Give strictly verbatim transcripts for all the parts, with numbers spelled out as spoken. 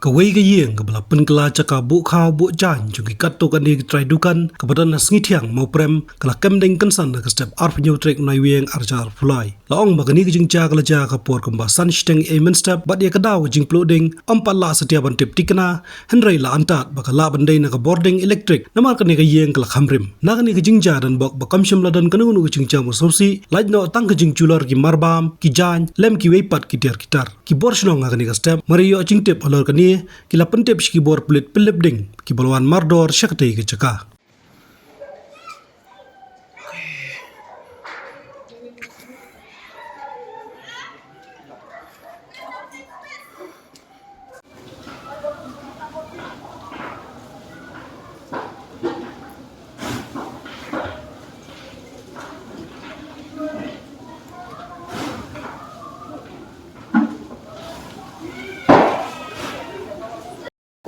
Kawei ka ïing kaba la pynkylla jaka buh khaw buh jaiñ jong ki katto katne ki trai dukan kaba don ha Sngi Thiang Mawprem ka la kem ding kynsan ha ka step arphew hynñiew tarik u Naiwieng arhajar arphew lai. La ong ba kane ka jingjia ka la jia ha ka por kumba san shiteng ei mynstep bad ïa ka daw ka jingpluh ding ym pat lah satia ban tip thikna, hynrei la antad ba ka lah ban dei na ka bording elektrik namar kane ka ïing ka la kham rim. Na kane ka jingjia don bok ba kam shym la don kano kano ka jingjia ba sngewsih, lait noh tang ka jingjulor ki marbam, ki jaiñ lem kiwei pat ki tiar ki tar. Ki bor shnong ha kane ka step mar ïoh jingtip halor kane, ki la pyntip sha ki bor pulit pynlip ding kiba la wan mardor sha katei ka jaka.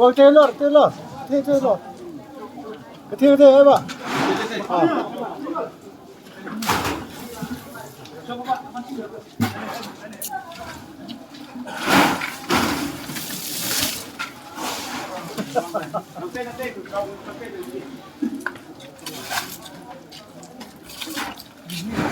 Wal Taylor, Taylor, Taylor, Taylor. Kete, kete, eh, ba. Ah.